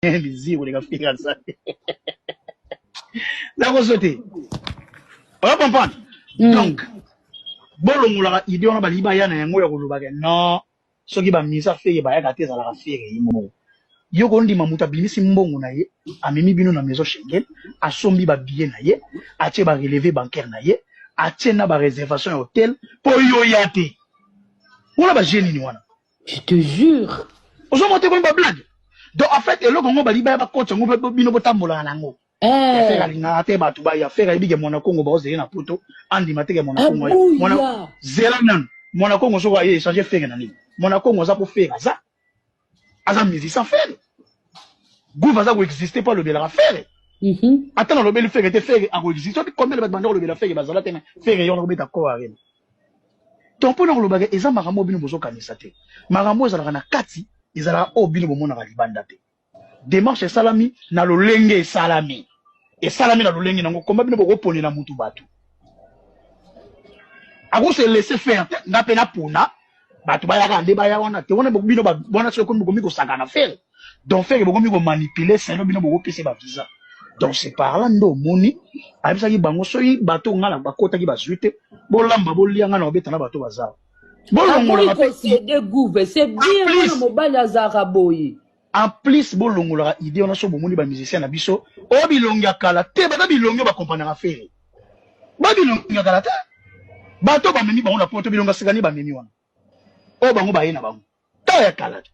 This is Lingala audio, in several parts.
Miziki koleka Ferre aza te. Nakoso te. Ozo comprendre? Donc bolongolaka idée wana balingi baya na yango ya koloba ke non soki ba misa Ferre bayaka te ezalaka Ferre ye moko. Yo kondima moto abimisi mbongo na ye amemi bino na maison Schengen asombi ba billet na ye atie ba relevé bancaire na ye atie na ba réservation ya hôtel po yo ya te. Wana ba jeu nini wana? Je te jure. Ozomona te komi ba blague. Donc en fait eloko yango balingi baya bakotisa yango mpe bino botambolaka na yango. Ya Ferre alingaka te bato baya. Ferre ayebi ke mwana Congo bakozela ye na poto andima te ke mwana Congo aya. Mwana Aboya. zela nanu. Mwana Congo soki aye echange Ferre na nini? Mwana Congo aza po Ferre aza. Aza musicien Ferre. Gouv aza ko exister po alobelaka Ferre. Ata nalobeli Ferre te Ferre ako exister. Soki combien de bato banda kolobela Ferre bazala te mais Ferre ye wana kobeta Accor Arena. Donc pona koloba ke eza makambo oyo bino bozokanisa te. Makambo oyo ezalaka na kati ezalaka oyo bino bomonaka libanda te. Demarche esalami na lolenge esalami. Esalami na lolenge nango comment bino bokoponela mutu batu. Ako se laisser faire te nga pe napona bato bayaka nde baya wana te wana bino wana soki ekomi bokomi kosakana Ferre. Donc Ferre bokomi ko manipuler selon bino bokopesa ba visa. Donc c'est par là nde omoni ayebisaki bango soki bato nga na bakotaki bazwi te bolamba bolia nga na obeta na bato baza. Bolongolaka pe kosede gouve c'est bien mwana mobali azalaka boye. En plus bolongolaka idée wana so bomoni ba musiciens na biso oyo bilongi ya kala te baza bilongi oyo bakompanaka Ferre. Ba bilongi ya kala te. Bato bamemi bango na poto bilongi ya sika nde bamemi wana. Oyo bango baye na bango. Ta ya kala te.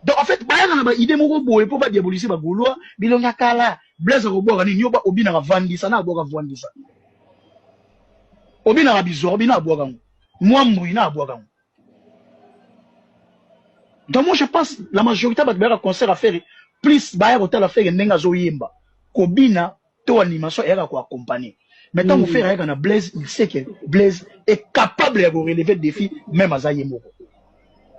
Donc en fait bayaka na ba idée moko boye po ba diaboliser ba Gaulois bilongi ya kala. Blaise akobwaka nini yo ba obinaka vandisa na abwaka vandisa. Obinaka bizwa obina abwaka ngo. Mwa mbui na abwaka ngo. Donc moi je pense la majorité bato bayaka concert ya Ferre plus baya kotala Ferre ndenge azoyemba kobina to animation eyaka ko accompagner. Mais tango Ferre ayaka na Blaise, il sait que Blaise est capable ya ko relever défi même aza ye moko.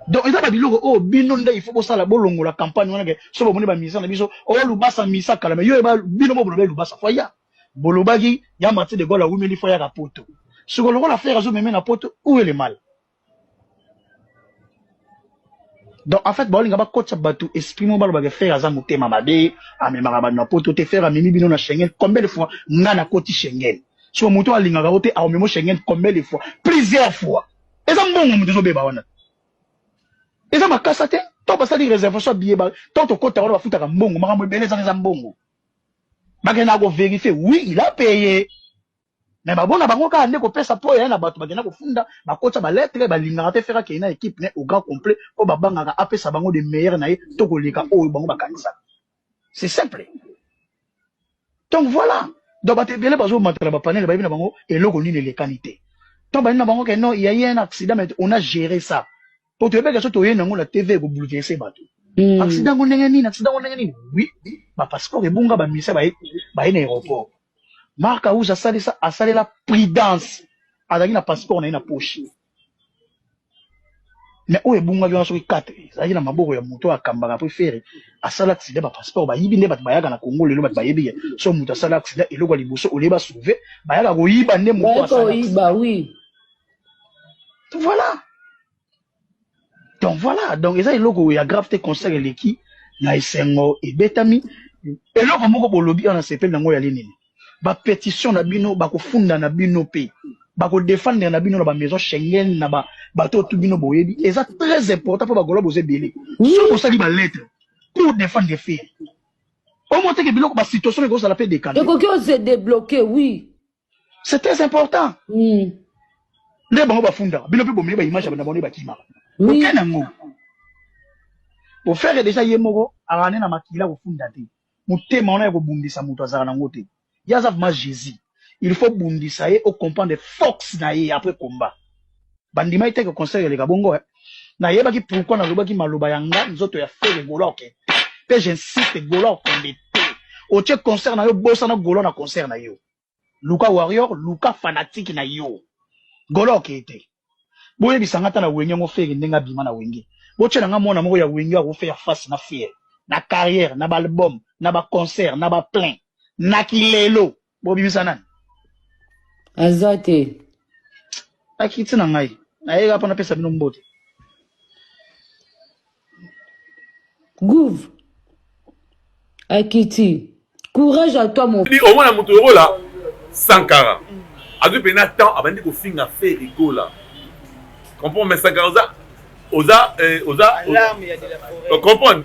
Donc eza ba biloko oyo bino nde il faut bosala bolongola campagne wana ke so bomoni ba musiciens na biso oh Lubasa misa kala mais yo eba bino bo boloba Lubasa faut ya bolobaki ya Martin de Gaulle awumeli faut yaka poto. Siko lokola Ferre azo meme na poto où est le mal? Donc en fait baolinga bakotisa bato esprit moko balobaka Ferre aza motema mabe amemaka bato na poto te Ferre amemi bino na Schengen combien de fois nga nakoti Schengen so moto alingaka yo te aomemo Schengen combien de fois plusieurs fois eza mbongo moto ezobeba wana eza makasa te to basali réservation ya billet to tokota wana bafutaka mbongo makambo ebele eza eza mbongo bakendaka koverifie oui il a payé Mais babona bango kaka nde kopesa po ya na bato bakenda kofunda bakotisa ba lettre balingaka te Ferre akende na equipe ne au grand complet po babangaka apesa bango de meilleur na ye to koleka oyo bango bakanisaka. C'est simple. Donc voilà. Donc bato ebele bazomata na ba panel bayebi na bango eloko nini elekani te. Donc bayebi na bango ke non il y a eu un accident mais on a géré ça. Po toyebaki so toye nango na TV eko bouleverser bato. Accident ngo ndenge nini? Accident ngo ndenge nini? Oui, ba passeport ebunga ba musiciens baye baye na aéroport. Marc House asalisa asalela prudence azalaki na passeport na ye na poche mais oyo ebungaki wana soki 4 ezalaki na maboko ya moto oyo akambaka mpo Ferre asala accident ba passeport bayibi nde bato bayaka na Congo lelo bato bayebi ke so moto asala accident eloko ya liboso olie basauve bayaka koyiba nde moto Bayaka asala koyiba oui. Voilà. Donc voilà, donc eza eloko ya grave te concert eleki na esengo ebetami. Eloko moko bolobi wana sepeli nango yali nini? Ba petition na bino bakofunda na bino pe bako défendre na bino na ba maison Schengen na ba bato tout bino boyebi eza très important po ba golois boza ebele. Soki bosali ba lettre pour défendre Ferre. Omo te ke biloko ba situation ekozala pe décanté. Ekoki ose débloquer oui. C'est très important. Nde bango bafundaka bino mpe bomeli ba image ya bana bango nde bakimaka. Oui. Okende yango. Ofere déjà ye moko akane na makila kofunda te. Motema wana ya kobundisa moto azalaka nango te. Ye aza vraiment Jésus. Il faut bundisa ye o comprendre force na ye après combat. Bandimaki te ke concert eleka bongo eh. Nayebaki pourquoi nalobaki maloba ya nga nzoto ya Ferre Gola okende te. Pe j'insiste Gola okende te. Otie concert na yo bosana Gola na concert na yo. Luka warrior, luka fanatique na yo. Gola okende te. Boyebisa nga ata na wenge yango Ferre ndenge abima na wenge. Botiela nga mwana moko ya wenge ako faire face na Ferre. Na carrière, na ba album, na ba concert, na ba plein. Na kilelo. Bobimisa nani? Aza te. Nakiti na ngai. Nayeka mpo napesa bino mbote. Gouv. Akiti. Courage à toi mon Omona moto lokola Sankara azwi mpena temps, abandi kofinga Ferre Gola, comprendre? Mais Sankara oza comprendre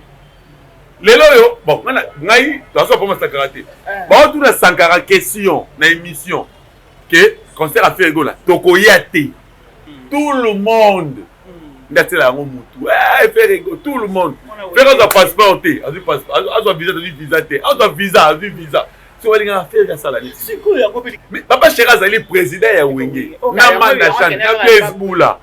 lelo oyo. Bon, ngai toazo apoma Sankara te. Baotuna Sankara question na émission ke concert ya Ferre Gola tokoya te. Tout le monde nde atiela yango mutu Ferre, tout le monde. Ferre azwa passeport te, azwi azwa visa, azwi visa te, azwa visa, azwi visa. So balingaka Ferre asala nini? Papa Chéri azali président ya Wenge na Manda Chante na Blaise Bula.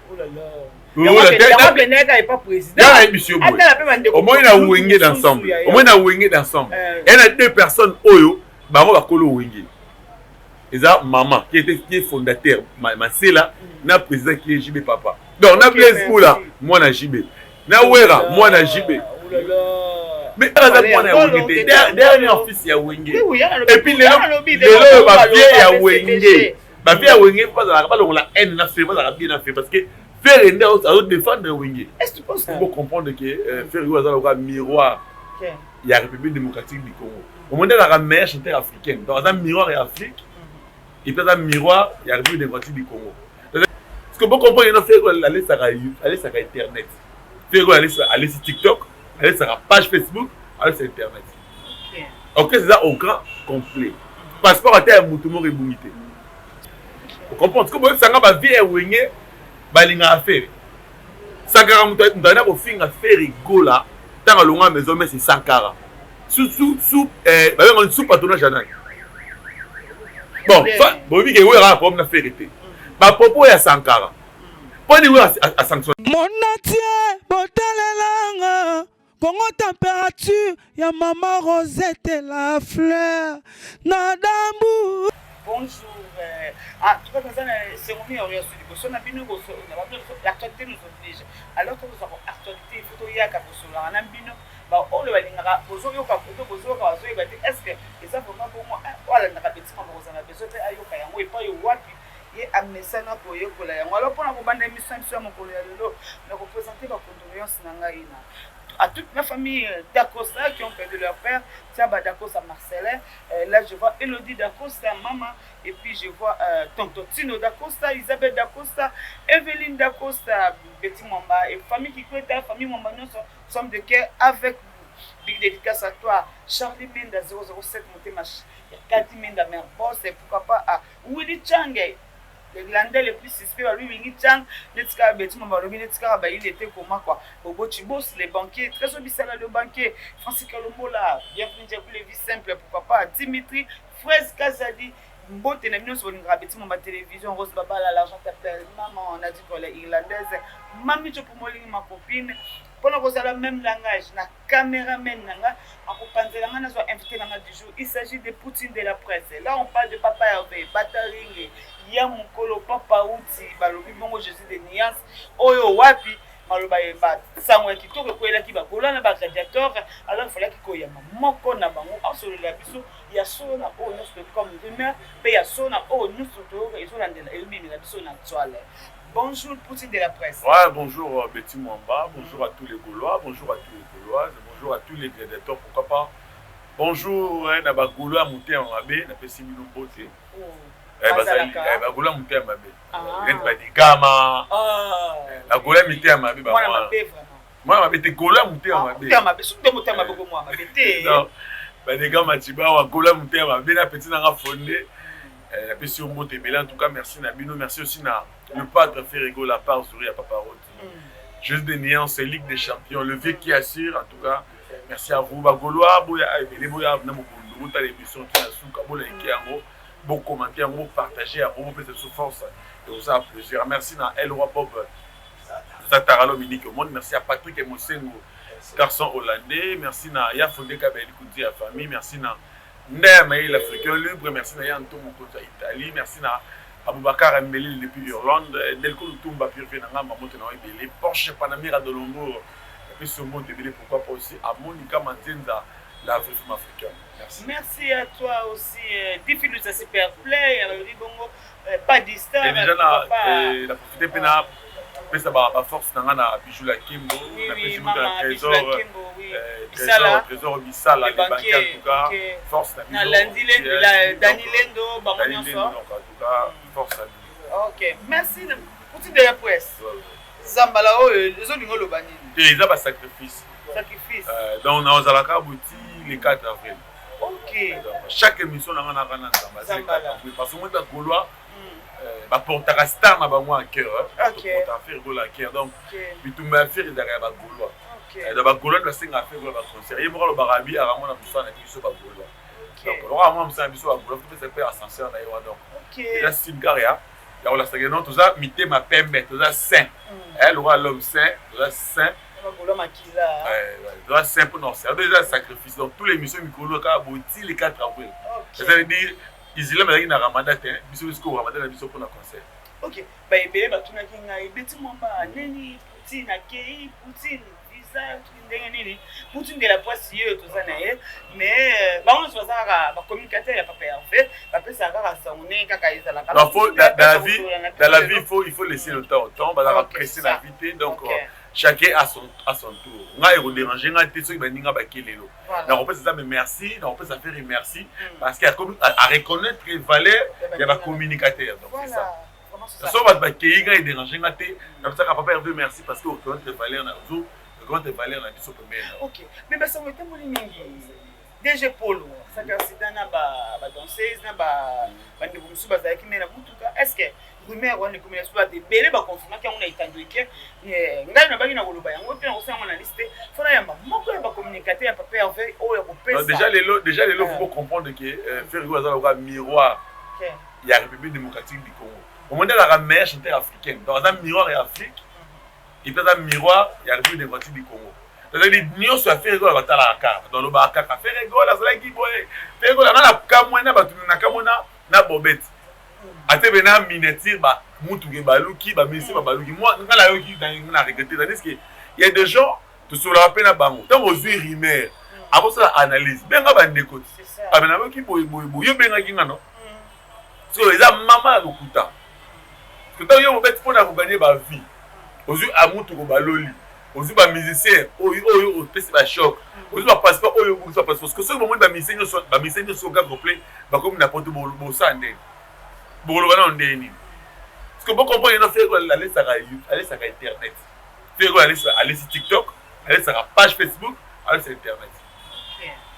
Nayebi yo boye, omoi na Wenge d'ensemble, omoi na Wenge d'ensemble eya na deux personnes oyo bango bakolo Wenge. Eza mama qui était, qui est fondateur, Masela, na président qui est JB papa. Donc na Blaise Bula mwana JB, na Wera mwana JB, mais aza mwana ya Wenge te, dernier fils ya Wenge. Et puis lelo lelo bavieux ya Wenge, bavieux ya Wenge bazalaka balongola haine na Ferre, bazalaka bien na Ferre, parce que Ferre nde azodéfendre Wenge. Faut comprendre que Ferre oyo aza lokola miroir ya République démocratique du Congo. Omoni, azalaka meilleur chanteur africain, donc aza miroir ya Afrique et puis aza miroir ya République démocratique du Congo. Parce que bocomprendre, ino Ferre alesaka internet, Ferre alesi TikTok, alesaka page Facebook, alesa internet. Ok, eza au grand complet. Passeport ata ya motu moko ebungi te, ocomprendre? Parce que boyebisanga, bavieux ya Wenge balingaka Ferre. Sankara, moto ayina kofinga Ferre Gola ntango alongwa maison mese, Sankara sous babengani sous patronage ya nani? Bon, boyebi ke oyo kaka problème na Ferre te, bapropos ya Sankara, mpo nini oyo asanctionne? Monatie botalelanga Kongo, température ya mama Rosette la fleur na dambu. Bonjour. Ah, tout cas, naza na esengo mingi ya liboso na bino. L'actualité nous oblige. Alors tozwa actualité, il faut toyaka kosololaka na bino. Baoyo balingaka bozoyoka koto, bozoyoka, bazoyeba te est ce que eza vraiment bongo. Oyo alandaka Betty Mwamba kozala besoin mpe ayoka yango epai wapi ye amesana koyekola yango. Alors, mpona kobanda émission ya biso ya mokolo ya lelo, na koprésente bacondoléance na ngai na à toute ma famille Dacosta qui ont perdu leur père. Tiaba Dacosta Marcelin. Là, je vois Elodie Dacosta, maman. Et puis, je vois Tonton Tino Dacosta, Isabelle Dacosta, Evelyne Dacosta, Betty Mwamba. Et famille Kikweta, famille Mwamba, nous sommes de cœur avec vous. Big dédicace à toi, Charlie Menda 007, Motema, Kati Menda, mère boss. Et pourquoi pas à Willy Chang, l'Irlandais le plus suspect, lui Wingi Chang, neti kaka Betty Mwamba alobi, neti kaka bayile te koma quoi. Bobo Chibos, les banquiers, Trésor Bisala, le banquier, Francis Kalombola, bienvenue Djakou, les vies simples, pourquoi pas Dimitri, Fraise Kazadi, mbote na bino nyonso bolingaka Betty Mwamba Télévision. Rose Babala, l'argent t'appelle, maman, on a dit quoi, la Irlandaise, Mami Chopomolingi, ma copine, mpona kozala même langage na caméraman na nga akopanzela nga, nazwa invité na nga du jour. Il s'agit de Poutine de la presse. Là, on parle de Papa Hervé Bataringe ya mokolo Papa Uti, balobi bongo Jésus de nuance oyo wapi maloba sango ya kitoko ekweyelaki bagola na bagladiateur. Alors efalaki koyamba moko na bango asololela biso ya solo na oyo nyonso comme rumeur, mpe ya solo na oyo nyonso toyoka ezolandela, ezobimela biso na toile. Bonjour Poutine de la presse. Ouais, bonjour Betty Mwamba, bonjour à tous les Gaulois, bonjour à tous les Gauloises, bonjour à tous les gladiateurs, pourquoi pas. Bonjour na ba Gaulois motema mabe, na pesi bino mbote. Bazali ba Gaulois motema mabe. Neti badigama. Ba Gaulois mitema mabe ba mwana mabe vraiment. Mwana mabe te, Gaulois motema mabe. Motema mabe, surtout motema mabe ko mwana mabe te. Non. Badigama Chibawa, Gaulois motema mabe na petit nanga fondé. Napesi yo mbote ebele. En tout cas, merci na bino, merci aussi na le padre Ferre Gola, part Zuri ya Papa Roti. Juste des nuances, Ligue des champions, le vieux qui assure, en tout cas, merci à vous. Bagaulois, boya ebele, boya na mokondo, botala émission tina suka, bolike yango, bocommenter yango, bopartager yango, bopesa biso force, et osala plaisir. Merci na El Roi Bob Zatara Dominique au monde, merci à Patrick Mosengo, garçon hollandais, merci na Ya Fondeka Belikuti ya famille, merci na Ndaya Maïl Africain libre, merci na Yanto Mokonzi ya Italie, merci na Aboubacar Mbelil depuis Irlande, Delko Lutumba Purvé na ngamba moto na ebele, Porsche Panamera de Lombourg, et puis ce mot ebele, pourquoi pas aussi à Monica Manzenza, la vraie femme africaine. Merci. Merci à toi aussi, Diffilus à Super Play, Bongo, pas distance. Et déjà, na, la profité pe na Pesa ba ba force na nga na Bijou la Kembo, na pesi mutu na Trésor, Trésor, Trésor Bisala, le banquier en tout cas, force na biso. Na Landi Lendo, la Dani Lendo, bango nyonso. Donc en tout cas, force à bino. OK, merci. Kuti de la presse. Zambala oyo ezolinga oloba nini? Te eza ba sacrifice. Sacrifice. Donc na ozalaka buti le 4 avril. OK. Donc chaque émission na nga na kana Zambala. Le 4 avril parce que moi ba Gaulois baportaka star na bango à cœur, toportaka Ferre Gola à cœur. Donc bitumba ya Ferre ezalaka ya bagaulois. Donc bagaulois nde basengaka Ferre Gola baconcert. Ye moko alobaka abi akamona mosala na biso bagaulois. Donc lokola amona mosala na biso bagaulois, topesa mpe ascenseur na ye wana. Donc eza signe kaka ya kolasaka non, toza mitema pembe, toza saint, lokola l'homme saint, toza saint, toza saint mpona osala. Donc eza sacrifice. Donc tous les émissions mikolo kaka boti le 4 avril, ça veut dire Islam ezalaki na ramadan te, biso biso ramadan na biso mpona concert. Ok, baebele batunaki ngai, beti mwamba neni Poutine akei, Poutine visa ndenge nini, Poutine de la presse ye oyo toza na ye. Mais bango nyonso baza kaka bacommunicateur ya Papa Hervé, bapesaka kaka sango ndenge kaka ezalaka. Dans la vie, il faut laisser le temps au temps. Bazalaka pressé na vie te. Donc chacun à son tour. Ngai ekodérange ngai te soki baninga bake lelo. Nakopesa Nzambe merci, nakopesa Ferre merci, parce que à reconnaître valeur ya bacommunicateur. Donc c'est ça. So bato bakei, ngai edérange nga te. Napesaka Papa Hervé merci parce que reconnaître valeur na ozo reconnaître valeur na biso pembeni. Ok, mais basango etamboli mingi, DG Polo asaki accident na badanseuse na bandeko mosusu bazalaki me na mutuka. Est ce que rumeur wana ekomi na biso? Bato ebele baconfirmaki yango na etando eke. Ngai nabaki na koloba yango mpe nakosala yango na liste fo nayamba moko ya bacommunicateur ya Papa Hervé oyo ya kopesa. Déjà lelo, faut comprendre que Ferre Gola aza lokola miroir ya République démocratique du Congo. Omoni, azalaka meilleur chanteur africain, donc aza miroir ya Afrique et puis aza miroir ya République démocratique du Congo. C'est-à-dire nyonso ya Ferre Gola batalaka kaka, bato balobaka kaka Ferre Gola azalaki boye. Ferre Gola nga na kamwe na bato na kamwe na bobete ate be na miniature ba mutuka ebaluki, bamusicien babaluki. Moi nga nayoki na regretté, tandis que y a des gens tosololaka mpe na bango. Ntango ozwi rumeur, akosala analyse, benga bandeko ti abe nayoki boye boye boye, yo bengaki nga no sikoyo eza mama ya lokuta. Ntango yo mobeti mpona kogagner bavie, ozwi amutuko baloli, ozwi bamusicien oyo oyo opesi bachoc, ozwi bapasseport oyo obungisi bapasseport. Soki bomoni bamusicien nyonso, bamusicien nyonso ga complet bakomi na poto, bosala ndenge bokoloba nano ndenge nini? Parce que bocomprendre no, Ferre alesaka internet, Ferre alesi TikTok, alesaka page Facebook, alesa internet.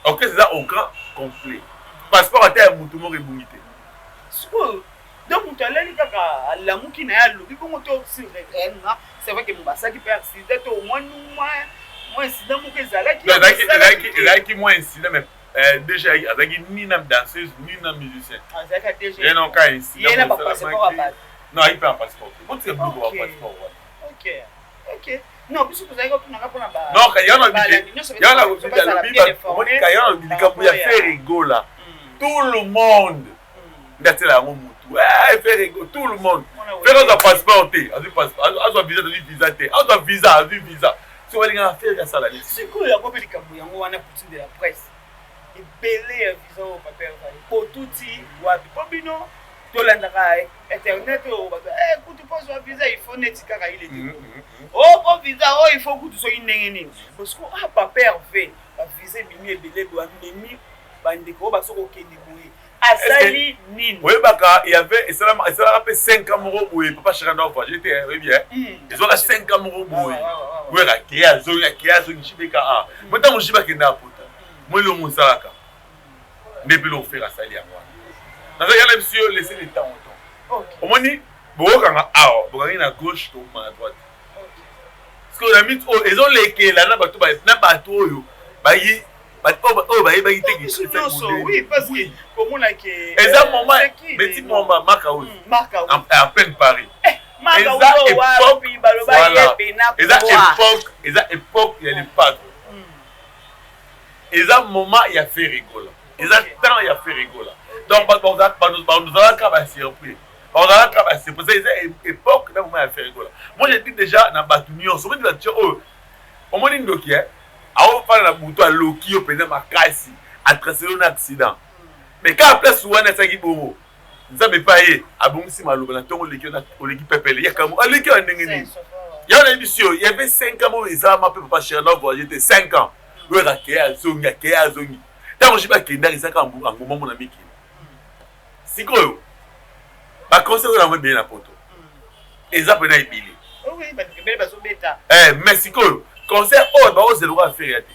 Orchestre eza au grand complet, passeport ata ya motu moko ebungi te. Sikoyo donc moto alali kaka, alamuki na ye, alobi bongo to sur réellement c'est vrai que basalaki mpe accident to mwa mwa incident moko ezalaki? Ezalaki mwa incident, mais déjà azalaki ni na danseuse ni na musicien. Ye na ka incident. Non, ayi mpe na passeport te, botika biloko ba passeport wana. Ok, non, biso tozalaki kotunaka mpona Non, yana likambo ya Ferre Gola, tout le monde nde atiela yango mutu. Ferre, tout le monde, Ferre azwa passeport te, azwi azwa visa, azwi visa te, azwa visa, azwi visa. Soki balingaka Ferre asala nini? Sikoyo yango mpe likambo yango wana, Poutine de la presse, ebele ya visa oyo Papa Hervé botuti wapi? Mpo bino tolandaka internet oyo, bato kutu mpo ozwa visa il faut neti kaka ile te o mpo visa oyo il faut kutu soki ndenge nini. Parce que ah, Papa Hervé, bavisa ebimi ebele, bamemi bandeko oyo basoki okende boye, asali nini? Oyebaka yave esalaka mpe 5 ans moko boye, Papa Chaka ndo voyage te, oyebi, ezwaka 5 ans moko boye oyaka akeye, azongi, akeye, azongi. Jibeka a mo ntango jibe akende apoto, mo elongo osalaka nde mpe eloko Ferre asali yango wana. Nazalaki na biso yo, laisser le temps au temps. Omoni, bokokanga awa, bokangi na gauche, tokoma na droite. Parce que na miti oyo ezolekela na bato, na bato oyo bayi, oyo bayebaki te. Eza moment beti mwamba maka oyo en pleine Paris. Eza époque, eza époque, eza époque ya le Padre, eza moment ya Ferre Gola, eza temps ya Ferre Gola. Donc bazalaka basurpris, bazalaka basurpris. Eza époque na moment ya Ferre Gola. Moi je dis déjà na bato nyonso, omoni bato oyo, omoni ndoki aofanda na butu, aloki yo mpenza makasi, atrace yo na accident, mais kaka place wana asalaki bongo, Nzambe epai ye abongisi maloba na ntongo, oleki, oleki pepele yakambo, aleki ya ndenge nini? Yango nayebisi yo, il y avait 5 ans oyo esalama mpe papa chéri na voyage te 5 ans. Oyo akeye azongi, akeye azongi. Ntango JB akendaki ezalaka angoma mona mikili. Sikoyo ba concert oyo yango ebele na poto. Eza pena ebele. Oui, bato ebele bazobeta. Eh, mais sikoyo concert oyo baozela lokola Ferre ya te.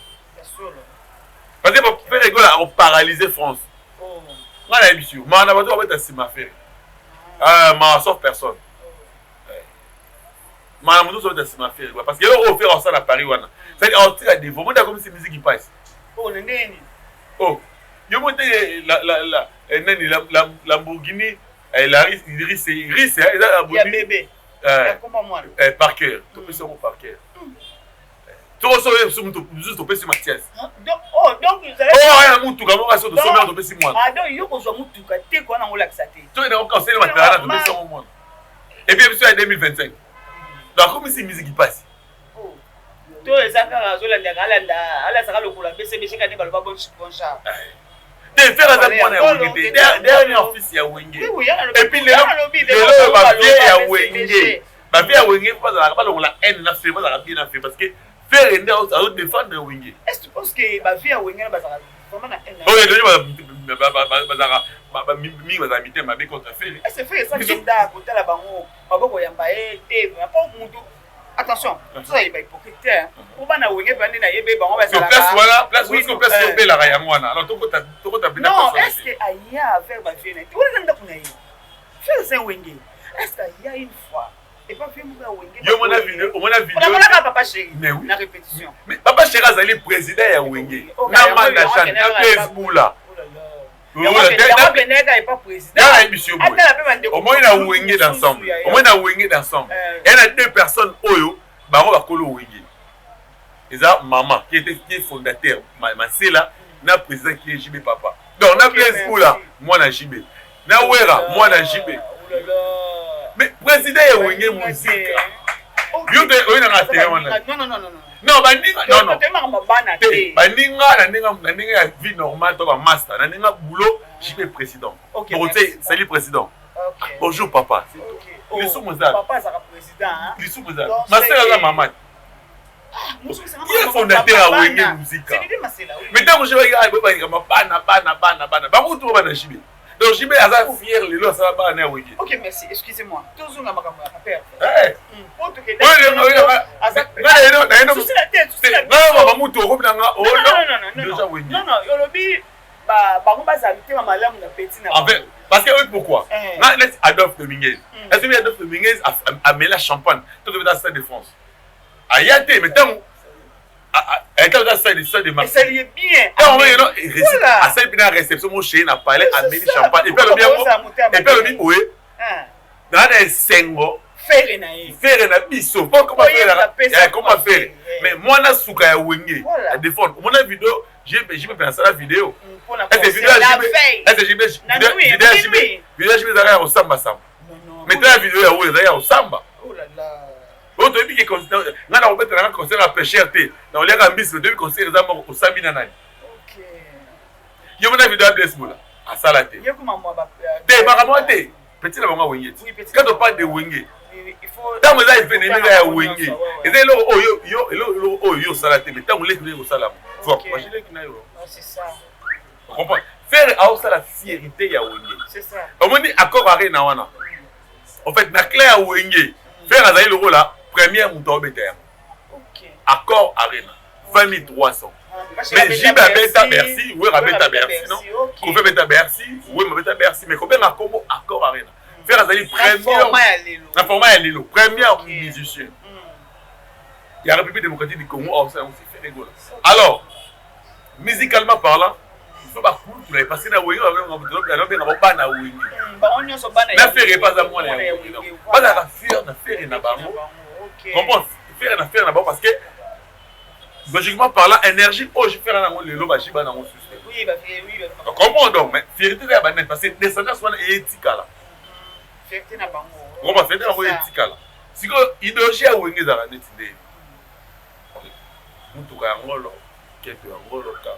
Parce que Ferre Gola ako paralyser France. Oh. Nga nayebisi yo, mawa na bato babeta nsima Ferre. Ah, mawa sauf personne. Mawa na moto nyonso abeta nsima Ferre Gola parce que eloko oyo Ferre asala na Paris wana. C'est-à-dire aotika devant, monde akomisi musique mpasi. Oh, na ndenge nini? Oh, yo moko te la la la eh, nani la la Lamborghini eh, la Ris Ris eza Lamborghini. Ya bébé. Eh, ya komba mwana. Eh, par cœur. Topesi yango par cœur. Toko so oyebi mutu mosusu topesi Mathias. Oh, donc oh, aya mutuka moko so tosombi yango topesi mwana. Ah, donc yo kozwa mutuka te ko wana ngolakisa te. To ina ko sele matala topesi yango mwana. Et puis biso ya 2025. Donc akomisi musique pasi. Oh. To eza kaka azolandaka alanda alasaka lokola BCBG kani baloba bon bon genre. Te Ferre aza mwana ya Wenge te. Dernier fils ya Wenge. Et puis lelo lelo ba vieux ya Wenge. Ba vieux ya Wenge bazalaka balongola haine na Ferre bazalaka bien na Ferre parce que Ferre nde azo défendre Wenge. Est-ce que tu penses que ba vieux ya Wenge bazalaka vraiment na haine? Oyo nde bazalaka mingi bazalaka mitema mabe contre Ferre. Est-ce que Ferre esakenda kotala bango maboko yamba ye te po mutu attention toza ba hypocrite te po bana Wenge mpe nde nayebe bango bazalaka place wana place wana place obelaka yango wana alors tokota tokota bina. Non, est-ce que aya vers ba vieux na ye wana ndako na ye Ferre eza Wenge, est-ce que aya une fois et pas vieux moko ya Wenge? Yo mona video, omona video onamonaka papa chéri na répétition. Mais papa chéri azali président ya Wenge na Manda Chante na Blaise Bula. Omoni na Wenge d'ensemble, omoni na Wenge d'ensemble, eya na deux personnes oyo bango bakolo Wenge, eza mama qui était qui est fondateur Masela na président qui est JB papa, donc na Blaise Bula mwana JB na Wera mwana JB, mais président ya Wenge musique yo te oyo nanga terrain wana. Non, baninga, non, non, te baninga na ndenge na ndenge ya vie normale to ba master na ndenge boulot JB président. Bon, tu sais, salut président. Bonjour papa. Lisumu eza. Papa azaka président. Lisumu eza. Masela aza mama. Ye fondateur ya Wenge Musica. Mais ntango JB ayaki bana bana bana bana bango tu bana JB. Donc JB aza fier lelo asala bana ya Wenge. Ok, merci. Excusez-moi. Tozonga makambo ya papa. Eh. Mutu okomi na nga. Oh non. Déjà Wenge. Non non, olobi bango bazala mitema malamu na petit na bango. Parce que oui, pourquoi? Nga neti Adolphe Dominguez. Est-ce que Adolphe Dominguez amela champagne to tobeta Stade de France? Aya te, mais ntango ayaka stade de Marseille. Esali ye bien. Ntango oyo no asali mpena réception mo chez na palais, ameli champagne et puis alobi yango et puis alobi boye naa na esengo Ferre na ye. Ferre na biso. Po koma Ferre, koma Ferre. Mais mwana suka ya Wenge a défendre. Omona video JB JB pe nasala video. Est-ce video ya JB? Est-ce JB video ya JB? Video ya JB ezalaka ya kosamba samba. Mais tala video ya Wenge ezalaka ya kosamba. Oyo toyebi ke nga na kobetela nga concert ya pêcheur te. Na oliaka mbisi, mais toyebi concert eza moko osambi na nani. Yo mona video ya Blaise Bula asala te. Te makambo te. Petit na bango ya Wenge. Quand on parle de Wenge, ntango eza evenema eza ya Wenge, eza eloko oyo yo eloko oyo yo osala te, mais ntango leki naye kosala faut encourager leki na yo. Comprendre? Ferre aosala fierté ya Wenge. Omoni accord arena wana. En fait, na clé ya Wenge, Ferre azali lokola première moto aobeta yango. Accord arena 20 300. Mais JB abeta Bercy, Wera abeta Bercy, non? Kofi abeta Bercy, Wema abeta Bercy, mais kobenga kombo Accor Arena. Ferre azali première na format ya lelo, première musicien ya République démocratique du Congo, or c'est Ferre Gola. Alors, musicalement parlant, il faut bakulutu na ye parce que na Wenge babenga bango bana Wenge. Na Ferre epa aza mwana ya Wenge. Bazalaka fier na Ferre na bango. Comprendre? Ferre na Ferre na bango parce que logiquement parlant, énergie oyo Ferre nango lelo bajiba nango susu. Comprendre donc, mais fierté ya banani parce que descendance wana etikala. Fierté na bango. Comprendre? Fierté na bango etikala. Sikoyo idéologie ya Wenge ezalaka neti nde mutuka ya ngolo, keto ya ngolo kaka.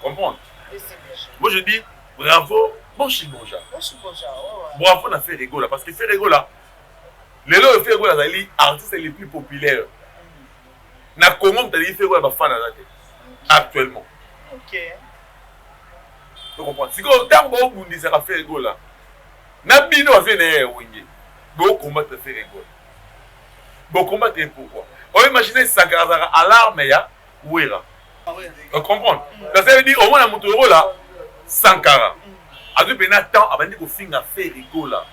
Comprendre? Moi je dis bravo, bon chic bon genre. Bravo na Ferre Gola parce que Ferre Gola Lelo oyo Ferre Gola azali artiste le plus populaire na Congo, moto aleki Ferre Gola ba fan aza te actuellement. To comprendre sikoyo ntango baobundisaka Ferre Gola na bino ba vieux na ye ya Wenge, bo combattre Ferre Gola, bo combattre ye pourquoi? O imagine Sankara azalaka alarme ya Wera, o comprendre? Donc ça veut dire omona moto lokola Sankara azwi mpena temps abandi kofinga Ferre Gola,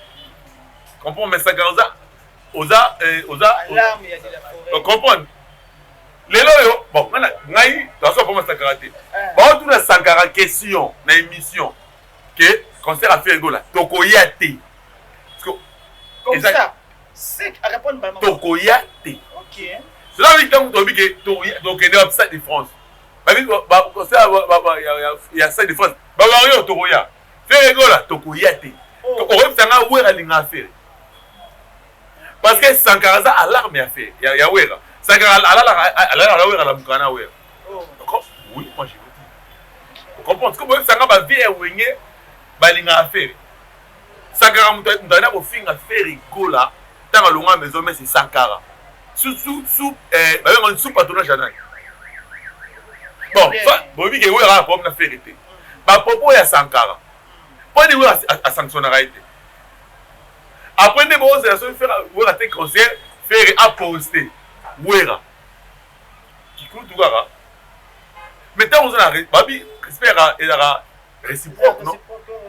comprendre? Mais Sankara oza oza oza Alarme ya de la forêt. O comprendre? Lelo oyo bon, ngai toza poma Sankara te, baotuna Sankara question na émission ke concert ya Ferre Gola tokoya te. Comme ça sec à répondre bala. Tokoya te. Cela veut dire ntango toyebi ke tokende ba Stade de France, babi concert ya Stade de France, bawario tokoya, Ferre Gola tokoya te. Okoyebisa nga Wera alingaka Ferre parce que Sankara aza alarme ya Ferre, ya Wera. Sankara alalaka na Wera, alamukaka na Wera. Oui, moi je vous dis, comprendre ce que boyebisa nga, bavieux ya Wenge balingaka Ferre. Sankara moto ayina kofinga Ferre Gola ntango alonga maison mese. Sankara sous babenga sous patronage ya nani? Bon, boyebi ke Wera na problème na Ferre te. Bapropos ya Sankara, mpo nini Wera asanctionnaka ye te? Après nde bozela soki Wera te concert, Ferre aposte Wera kikulutu kaka. Mais ntango oza na babi, respect ezalaka réciproque, non?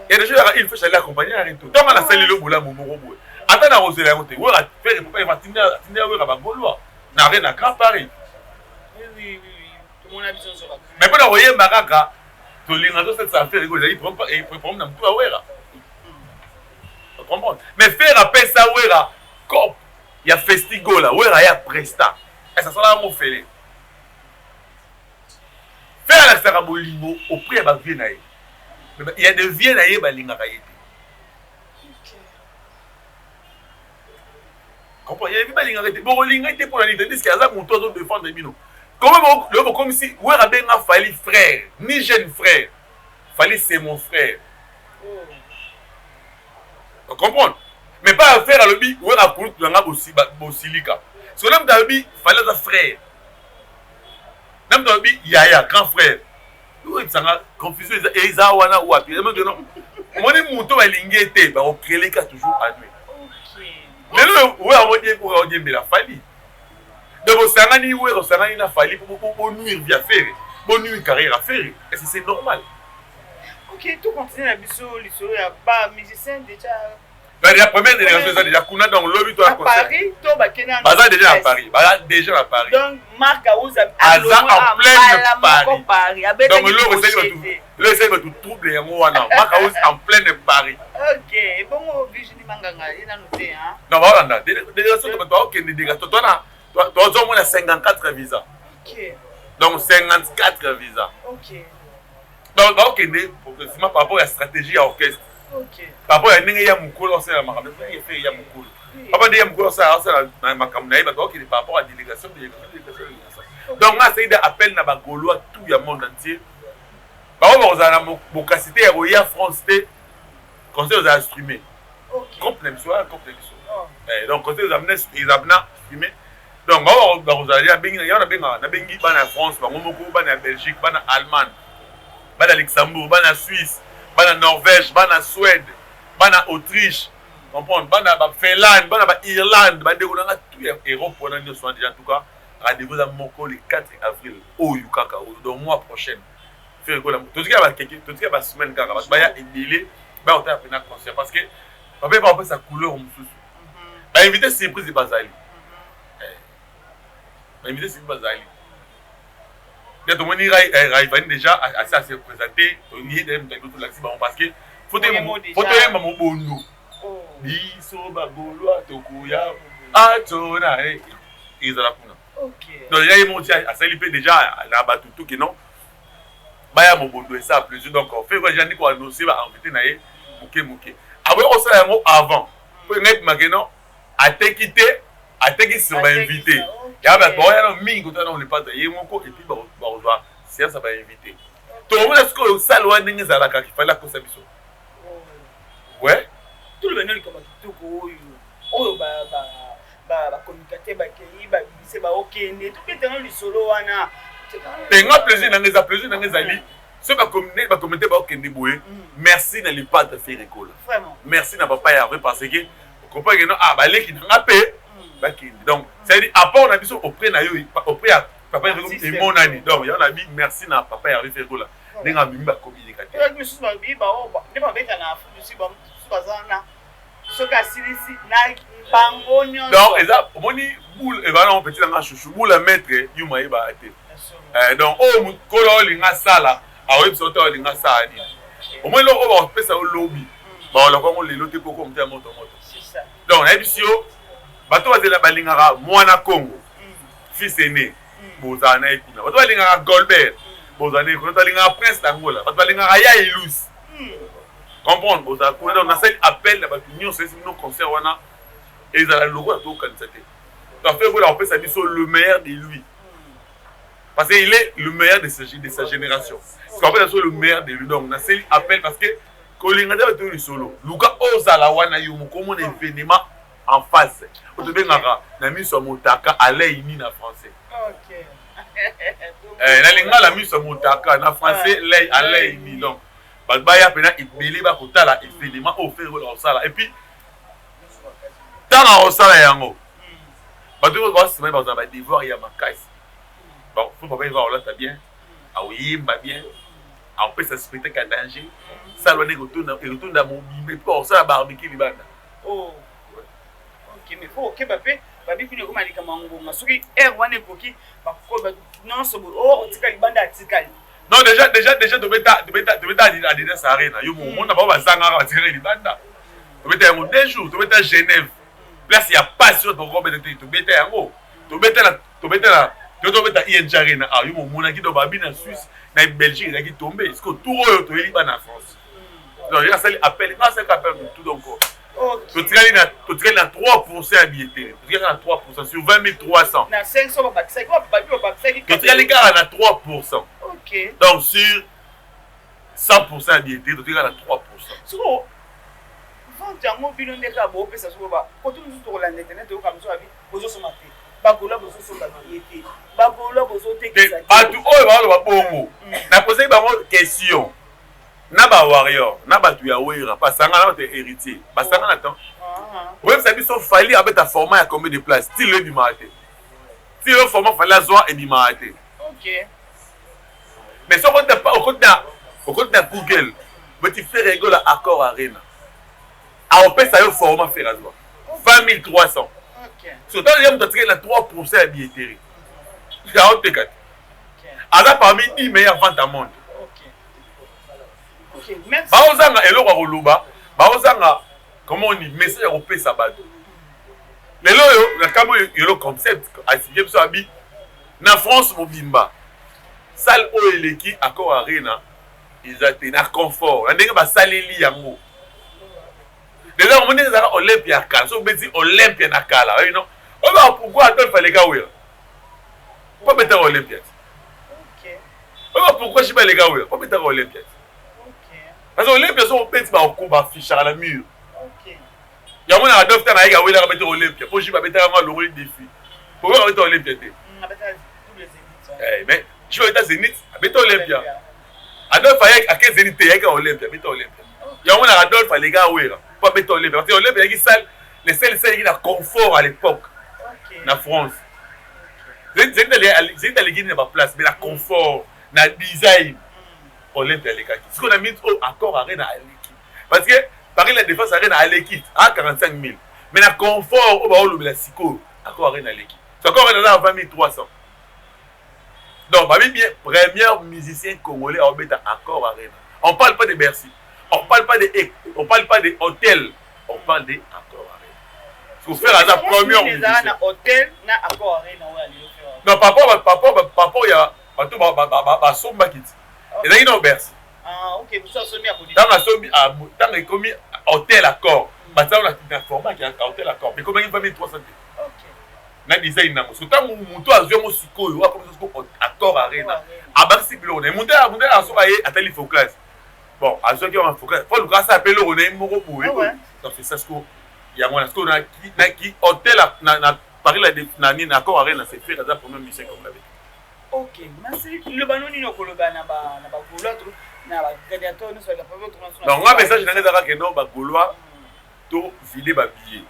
Et déjà ezalaka il faut j'allais accompagner na retour. Ntango nasali lo bolamu moko boye, ata na kozela yango te, Wera Ferre papa atindela Wera bagaulois na Arena Grand Paris. Mais mpona koyemba kaka tolinga tosalisa Ferre, ezali problème na motu ya Wera, comprendre? Mais Ferre apesa Wera cop ya Festigola, Wera ya presta ese asala yango fele. Ferre alakisaka bolingo auprès ya bavieux na ye. Il y a des vieux na ye balingaka ye te, comprend? Ya vie balingaka te, bokolinga te mpona nini? Tandis que aza moto azodéfendre bino. Comment lelo bokomisi Wera abenga Fally frère, ni jeune frère? Fally, c'est mon frère, comprendre? Mais pas affaire alobi Wera kulutu na nga, bosilika. Soki na moto alobi Fally aza frère, na moto alobi yaya, grand frère, oyebisanga confusion eza wana wapi? Omoni moto balingi ye te, bakokreleka toujours anui. Lelo Wera odiembela Fally, donc osangani, Wera osangani na Fally po bonuire vie ya Ferre, bonuire carrière ya Ferre. Est ce que c'est normal? Ok, tout continue na biso lisolo ya ba musicien déjà. La première délégation eza déjà kuna, donc lobi to ya Paris to bakende. Baza déjà na Paris, baza déjà na Paris. Donc Marc Auza aza en pleine Paris. Donc lelo esali bato trouble yango wana, Marc Auza en pleine Paris. Ok, bongo Virginie Manganga ye nanu te, hein? Non, baolanda délégation, to bato baokende délégation twana, tozomona 54 visa. Donc 54 visa. Donc baokende progressivement par rapport ya stratégie ya orchestre, par rapport ya ndenge ya mokolo osala makambo efe ya mokolo papa, ndenge ya mokolo osala makambo na ye. Bato baokende par rapport ya délégation, délégation, délégation, délégation. Donc nga asali appel na bagaulois tout ya monde entier, bango bakozala na bokasi te ya koya France te, concert ozala streamé, groupe na biso, groupe na biso. Donc concert eza na streamé. Donc bango bakozala, abengi yango, nabengaka, nabengi bana ya France bango moko, bana ya Belgique, bana Allemagne, bana Luxembourg, bana Suisse, bana Norvège, bana Suède, bana Autriche, comprendre, bana baFinlande, bana baIrlande, bandeko nanga tout ya Europe wana nyonso wana déjà. En tout cas, rendez-vous eza moko, le 4 avril oyo kaka oyo, donc mois prochaine. Ferre Gola, totika bakeke, totika basemaine kaka, bato baya ebele, baya kotala mpena concert parce que bape bakopesa couleur mosusu. Bainvité surprise bazali, bainvité surprise bazali nde tomoni Raivani déjà asi ase présente. Tolingi ye tolakisi bango parce que faut toyemba mobondo, biso bagaulois tokoya atona ezala kuna. Donc ya ye moko ti asali mpe déjà na bato tuki non baya mobondo, esa plaisir. Donc Ferre déjà ndi koannonce bainvité na ye moke moke, aboyi kosala yango avant mpo ngai pimake non, ateki te, ateki sur bainvité ya bato baoya no mingi kotala nano lepata ye moko, et puis bakozwa séance ya bainvité. Tokomona sikoyo sale wana ndenge ezalaka, kifali akosa biso, ouais. Toloba nano likambo ya kitoko oyo oyo. Bacommunicateur bakei, babimisi, baokende, tobetanga lisolo wana. Te, nga plaisir nanga eza, plaisir nanga ezali soki bacommunauté baokende boye. Merci na le padre Ferre Gola, merci na papa Hervé, parce que comprendre que non, ah, baleki nanga mpe bakende. Donc c'est à dire apport na biso auprès na yo, auprès ya papa Hervé emonani. Donc yango na bi merci na papa Hervé Ferre Gola ndenge amemi bacommunicateur. Misusu babi nde babeta na Afrique du Sud, bamosusu baza wana, soki asilisi na bango nyonso. Donc eza, omoni boule ezala nango petit nanga chouchou, boule ya maître yuma ayebaka te. Donc oyo mokolo olinga asala, akoyebisa yo te olinga asala nini. Omoni eloko oyo bakopesa yo lobi, bakolaka yango lelo te, poko moto ya moto moto. Donc nayebisi yo, bato bazela balingaka mwana Congo fils aîné, bozala na ye kuna. Bato balingaka Golbert, bozala na ye kuna. Bato balingaka Prince d'Angola, bato balingaka ya Elus comprendre, bozala kuna. Donc nasali appel na bato nyonso, esi bino concert wana ezala lokola tokokanisa te. Donc Ferre Gola kopesa biso le meilleur de lui, parce que il est le meilleur de sa génération. Ce qu'on appelle le meilleur de lui. Donc nasali appel parce que kolinga te bato lisolo, luka ozala wana yo moko, omona événement en face oyo tobengaka na miso ya motaka, à l'œil nu na français. Na lingala miso ya motaka, na français l'œil, à l'œil nu. Donc bato baya mpena ebele, bakotala événement oyo Ferre Gola kosala. Et puis ntango akosala yango, bato oyo basima bazala badevoir ya makasi. Bon, faut papa eva olata bien, aoyemba bien, akopesa spectacle ya danger. Sala wana ekotonda mobimba, epo akosala barbecue libanda. Oh. Ok, mais faut okeba mpe babi kuna ekoma likambo ya ngonga. Soki heure wana ekoki, nyonso boye o otika libanda, atikali. Non, déjà tobeta Adidas Arena, yo momona bango bazangaka, batikaka libanda. Tobeta yango 2 jours, tobeta Genève, place ya pasi oyo tokobeta te, tobeta yango, tobeta na tobeta ING Arena. Ah, yo momonaki. Donc babi na Suisse, na Belgique ezalaki tombe. Siko tour oyo toyeli bana France. Donc ye asali appel, nga asalaki appel tout. Donc totikali na 3 ya billetterie, totikali na 3 sur 20 300. Na 500 babakisaki, babi babakisaki. Totikali kaka na 3. Donc sur 100 ya billetterie, totikali na 3. Siko vente yango, bino nde kaka boopesa. Soko kote mosusu tokolanda internet, toyoka mosusu babi bozosomba te, bagola bozosomba biye te, bagola bozotekisa. Bato oyo baoloba bongo, naposaki bango question na bawarrior, na bato ya Wera basanga, na bato ya Héritier basanga na temps. Oyebisa biso, Fally abeta format ya combien de place? Ti lelo ebimaka te. Ti lelo format Fally azwa ebimaka te. Mais soki okoti na Google, boti Ferre Gola Accor Arena, aopesa yo format Ferre azwa 20 300. So ntango ye moto atikali na 3 ya billetterie, aoteka te, aza parmi 10 meilleures ventes à monde. Baozanga eloko ya koloba, baozanga comment ni message ya kopesa bato. Lelo oyo na kambo yelo concept aexpliquer biso, abi na France mobimba salle oyo eleki Accor Arena eza te na confort, na ndenge basaleli yango. Déjà omoni ndenge ezalaka Olympia ya kala. Soki obeti Olympia na kala, oyebi no oyebaka pourquoi Adolphe aleka Wera po abetaka Olympia te. Oyeba pourquoi JB aleka Wera po abetaka Olympia te, parce que Olympia soki obeti, baaffichaka na mur yango. Na Adolphe, ntango ayeki, awelaka abetaka Olympia po JB abetaka yango, alongoli défi. Pourquoi abeta Olympia te? Mais JB abeta Zénith, abeta Olympia. Adolphe ayaki ake Zénith te, ayaki Olympia, abeta Olympia yango. Na Adolphe aleka Wera po abeta Olympia, parce que Olympia ayaki salle, le seul salle eyaki na confort à l'époque na France. Zénith aleki na baplace, mais na confort, na design, Olympia alekaki. Sikoyo na minute oyo, Accor Arena aleki, parce que Paris La Défense Arena aleki a 45 000, mais na confort oyo baolobela sikoyo, Accor Arena aleki. So Accor Arena aza na 20 300. Donc babi bien, premier musicien congolais aobeta Accor Arena. On parle pas de Bercy, on parle pas de hôtel, on parle de Accor Arena. Faut faire aza premier musicien na hôtel na Accor Arena oyo alelo. Non, par rapport ya bato basombaki ti ezalaki na Bercy. Ntango asombi, ntango ekomi hôtel Accor, batia na format ya hôtel Accor, ekomaki 20 300 te na design nango. So ntango moto azwi yango sikoyo, akomi sikoyo Accor Arena, abakisi biloko na ye. Moto asoka ye atali foclas, bon, azwaki yango foclas, fo luka asala mpe eloko na ye moko boye. Donc c'est ça sikoyo. Yango wana sikoyo na ki hotel na Paris la na nini, Accor Arena, c'est Ferre aza premier musicien congolais. Ok, merci. Loba no nini okoloba na ba Gaulois to na ba gladiateur nyonso ya Donc nga message na nga ezaka ke non, ba Gaulois, to vide ba billet,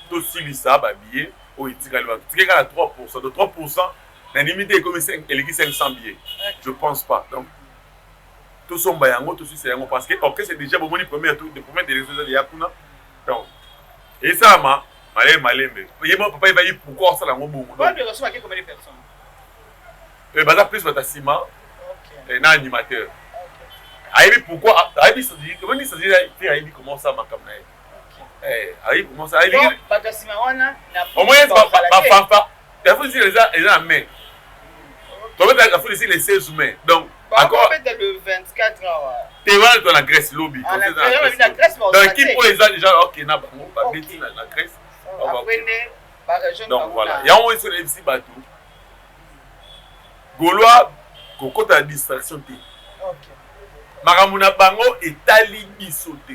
tosilisa ba billet oyo etikali. Bato tikali kaka na 3%. Donc 3% nandimi te ekomi eleki 500 billets, je pense pas. Donc tosomba yango, tosilisa yango, parce que orchestre déjà bomoni première tour de première délégation eza deya kuna. Donc esalama malembe malembe. Ye mo papa ebayi pourquoi osala yango bongo. Baza plus bato ya nsima na animateur ayebi pourquoi, ayebi omoni te, ayebi comment osala makambo na ye, ayebi comment osala. Bato ya nsima wana? Omoni bafanfare, Afrique eza na mai, tobeta Afrique le 16 mai. Donc le 24 awa. Te, wana to na Grèce lobi. Donc équipe oyo eza déjà ok na bango babeti na Grèce. Donc voilà, yango oyo nayebisi bato Gaulois kokota na distraction te. Makambo na bango etali biso te,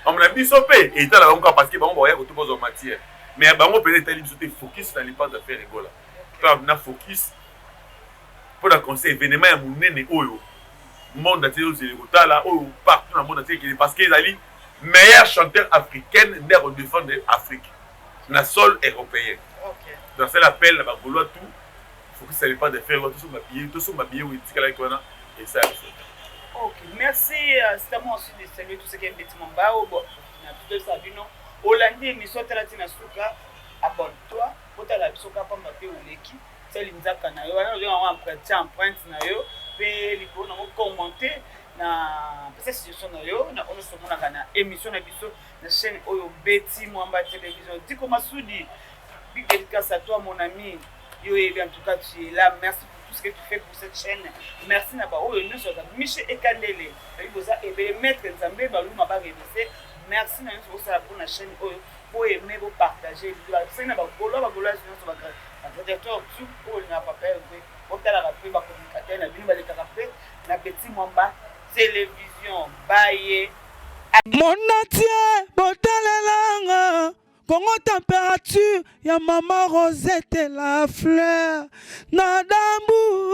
makambo na biso mpe etala bango kaka parce que bango bakoya koto bazwa matière, mais ya bango mpenza etali biso te. Focus na Le Padre Ferre Gola na focus mpo na conseil événement ya monene oyo monde entier ozele kotala, oyo partout na monde entier ekende, parce que ezali meilleur chanteur africaine nde akodéfendre Afrique na sol européen. Donc c'est l'appel na bagaulois tout, focus na Le Padre Ferre. Tosomba billet, tosomba billet oyo etikalaki wana, esala biso. Ok, merci. C'est à moi aussi de saluer tous ceux qui aiment Betty Mambao. Bon, na tout ça bino. Olandi émission, tala tina suka, abonne-toi. Otala biso ka pamba te, oleki. Tia linzaka na yo wana, ozo yango empreinte, tia empreinte na yo pe likolo nango, commenter na pesa suggestion na yo na oyo nyonso omonaka na émission na biso na chaîne oyo Betty Mwamba Télévision. Diko Masudi, big dédicace à toi, mon ami. Yo yebi, en tout cas tu es là. Merci pour tout ce que tu fais pour cette chaîne. Merci na baoyo nyonso baza Michel Ekandele, bayi boza ebele, maître Nzambe Baluma barebese. Merci na nyonso bosala mpona chaîne oyo. Boaime, bopartage. Soki na bagaulois, bagauloise nyonso, bagladiateur tout oyo olingaka papa Herve, botalaka mpe bacommunicateur na bino balekaka mpe na Betty Mwamba Télévision baye. Monde entier botalelanga Kongo température ya mama Rosette la fleur na dambu.